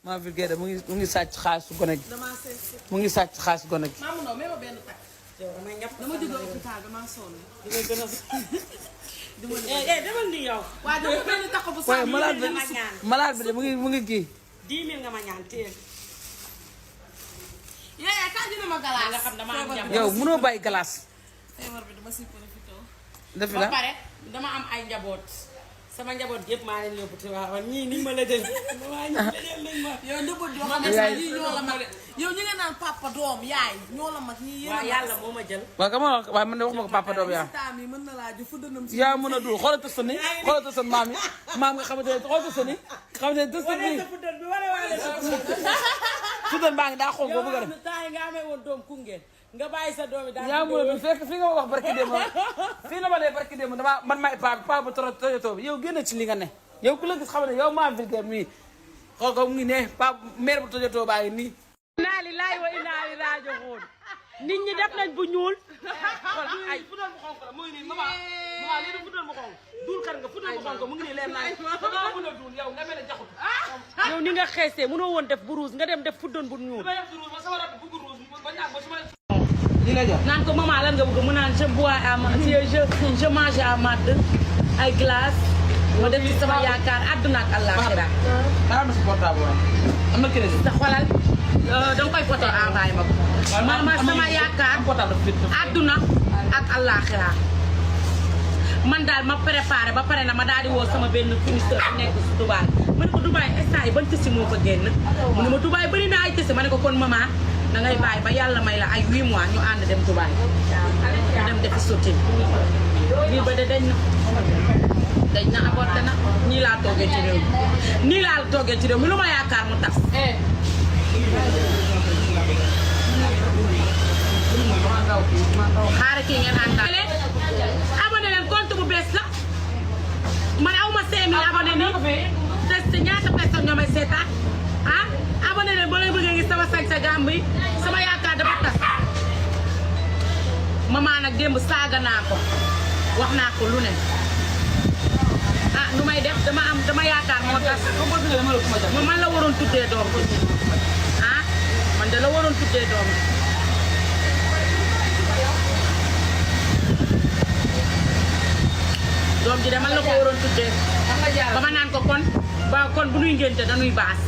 maa vulgaire mu ngi sàcc xaalisu gone gi. mu ngi sàcc xaalisu gone gi. maamu non même benn takk. yow damay ñàpp dama juddoo hôpital damaa sonn. di nga gën a. demal ni yow. waaw dama benn takk bu saa malade bi de mu ngi kii. 10 000 nga ma ñaan téye. yéen kañ dina ma galaas. nga xam dama am jàmm. yow mënoo bàyyi galaas. feebar bi dama si profité. def la ba pare dama am ay njaboot. sama njaboot yëpp maa leen yóbbu ci waaw ñii ni ma la jël. waaw ñii dajeel nañ ma. yow njaboot yoo xam ne ñii ñoo la mag. yow ñu ngi naan papa doom yaay ñoo la mag ñii yéen a. waaw yàlla moo ma jël. waaw ka ma wax waaye man de wax ma ko papa doom yaa. mën na laa ju fu dënam si. yaa mën a dul xoolal tës ni xoolal tës maam yi maam nga xamante ne xoolal tës ni xamante ne tës ni. fuddal baa ngi daa xonk boo bëgg a def. temps yi nga amee woon doom Koungheul nga bàyyi sa doom yi daal. yaa mën a dul fekk fii nga ma wax barki démb fii la ma dee barki démb dama man maay paa bu toyotoo bi yow génn ci li nga ne yow ku la gis xam ne yow maa vulgaire mii xool ko mu ngi ne paa mère bu toyotoo baa ngi nii. inna lillahi wa inna ilayhi raaji'uun nit ñi def nañ bu ñuul. ay fuddal bu xonk la muy nii maman lii du fuddal bu xonk duul kan nga fuddal bu xonk mu ngi nii leer naa dama mën a duul yow nga mel ne jaxut. yow ni nga xeesee mënoo woon def bu rouge nga dem def fuddal bu ñuul. li la jox naan ko maman lan nga bëgg mu naan je bois à ma je mange à màdd ay glace ma def ci sama yaakaar àdduna ak àllaaxira. maa am na si portable am na crédit. sa xolal danga koy photo envoyé ma ko. ma sama yaakaar àdduna ak àllaaxira man daal ma préparé ba pare na ma daal di woo sama benn fournisseur bu nekk si Dubaay ma ne ko Dubaay instant yi ban tisi moo fa génn mu ne ma Dubaay bëri na ay tisi ma ne ko kon maman da ngay bàyyi ba yàlla may la ay 8 mois ñu ànd dem Dubaay ñu dem defi sotti lii ba de dañ na aborté na nii laa toogee ci réew mi nii laa toogee ci réew mi lu ma yaakaar mu tas. xaaral kii ngeen àndal. abonné leen compte bu bees la man aw ma 5000 abonné nii te ñaata personne ñoo may seetaan ah abonné leen ba leen bëggee gis sama sañ sa gàmb yi sama yaakaar dafa tas. maman nag démb saaga naa ko wax naa ko lu ne ah nu may def dama yaakaar moo tas. man la waroon tuddee doom ah man de la waroon tuddee doom. doom ji de man la ko waroon tuddee ba ma naan ko kon bu nuy ngénte dañuy baas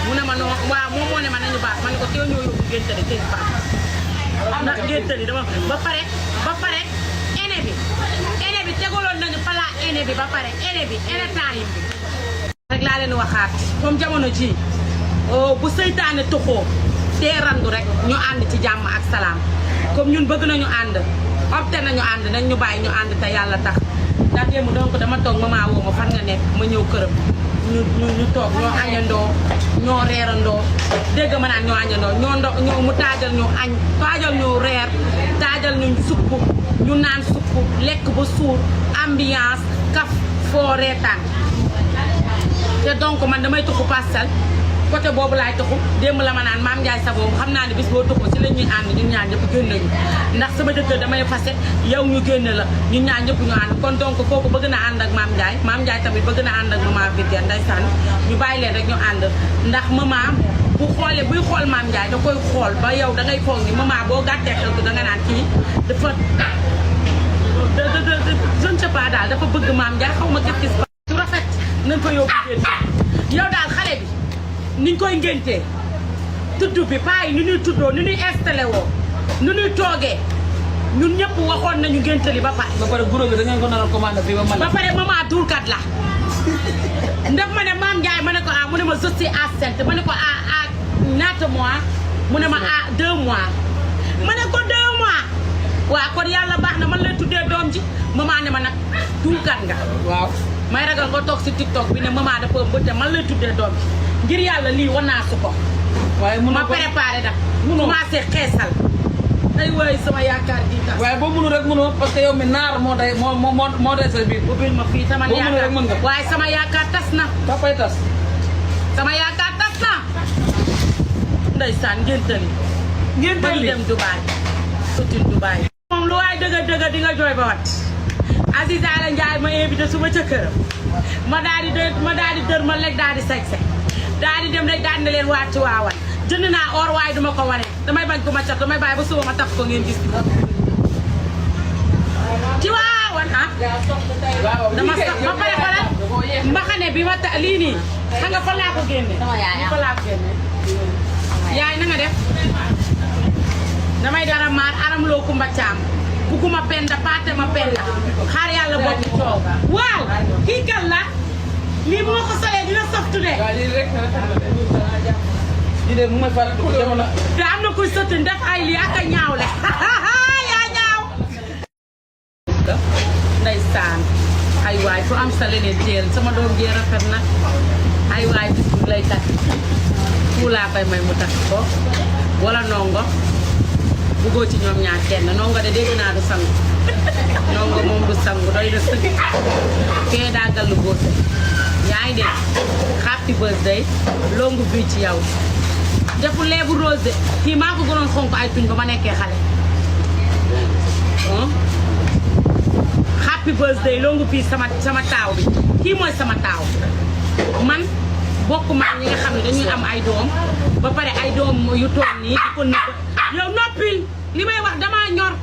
mu ne ma non waaw moom moo ne ma nañu baas ma ne ko teew ñoo yóbbu ngénte de tey baas ndax ngénte li dama ba pare ene bi tegaloon nañu palaa ene bi ba pare ene time bi rek laa leen waxaat comme jamono ji bu seytaane toxoo te randu rek ñu ànd ci jàmm ak salaam comme ñun bëgg nañu ànd opté nañu ànd nañ ñu bàyyi ñu ànd te yàlla tax ndax démb donc dama toog maman woo ma fan nga nekk ma ñëw këram ñu toog ñoo añandoo ñoo reerandoo dégg ma naan ñoo añandoo ñoo mu taajal ñu añ taajal ñu reer taajal ñu supp ñu naan supp lekk ba suur ambiance kaf foo reetaan te donc man damay tuxu Parcelles côté boobu laay tuxu démb la ma naan Mame Ndiaye Savon xam naa ne bis boo tuxu ci la ñuy ànd ñun ñaar ñëpp génn nañu ndax sama jëkkër damay fase yow ñu génn la ñun ñaar ñëpp ñu ànd kon donc kooku bëgg na ànd ak Mame Ndiaye tamit bëgg na ànd ak maman Viviane ndeysaan ñu bàyyi leen rek ñu ànd ndax maman bu xoolee buy xool Mame Ndiaye da koy xool ba yow da ngay foog ni maman boo gàttee xel ko da nga naan kii dafa je ne sais pas daal dafa bëgg Mame Ndiaye xaw ma gis-gis ba su rafet nañ ko yóbbu génn yow daal xale bi niñ koy ngéntee tudd bi paa yi nu ñuy tuddoo nu ñuy installé woo nu ñuy toogee ñun ñëpp waxoon nañu ngénte li ba pare. ba pare guro bi da ngeen ko nar a commandé fii ba man. ba pare maman duulkat la ndef ma ne Mame Ndiaye ma ne ko mu ne ma je suis enceinte ma ne ko ñaata mois mu ne ma 2 mois ma ne ko 2 mois waaw kon yàlla baax na man lay tuddee doom ji maman ne ma nag duulkat nga. waaw may ragal nga toog si TikTok bi ne maman dafa ëmb man lay tuddee doom ji ngir yàlla lii wan naa su ko. waaye mënoo ma préparé nag. commencé xeesal. ay waay sama yaakaar gi tas. waaye boo mënul rek mënoo parce que yow mi naar moo day moo day sa biir. ubbil ma fii sama yaakaar boo mënul rek mën nga. waaye sama yaakaar tas na. papay tas. sama yaakaar tas na. ndeysaan ngéntali. ngéntali dem Dubaay. sotti Dubaay. moom lu waay dëgg di nga jooy ba wat. Aziza la Ndiaye ma invité suma ca këram ma daal di dër ma lekk daal di sañse daal di dem rek daal di leen waat ci waawan jënd naa or waaye duma ko wane damay bañ ko ma cat damay bàyyi ba suba ma taf ko ngeen gis ci waawan ah dama sax ba pare xoolal mbaxane bi ma ta lii nii xam nga fa laa ko génne fa laa ko génne yaay na nga def damay dara maar aram loo kumba caam buguma penda paate ma penda xaar yàlla bokk coow waaw kii kan la lii bu ma ko solee dina softu de lii de mu may faral di jamono te am na kuy sotti def ay lii ak a ñaawle yaa ñaaw ndeysaan ay waay fu am sa leneen teel sama doom jee rafet na ay waay bis bu lay takk fu laa koy may mu takk ko wala nongo buggoo ci ñoom ñaar kenn nongo de dégg naa du sangu nongo moom du sangu doy na sëgg kee daa gallu góose yaa ngi dégg happy birthday longue vie ci yow defu leebu rose de kii maa ko gënoon xonk ay tuñ ba ma nekkee xale happy birthday longue vie sama taaw bi kii mooy sama taaw man bokk ma ñi nga xam ne dañuy am ay doom ba pare ay doom yu toog nii di ko nëbb yow noppil li may wax damaa ñor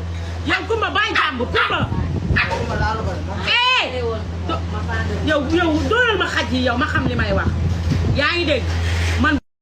yow kumba bàyyi jàmbur kumba yow dóoral ma xaj yi yow ma xam li may wax yaa ngi dégg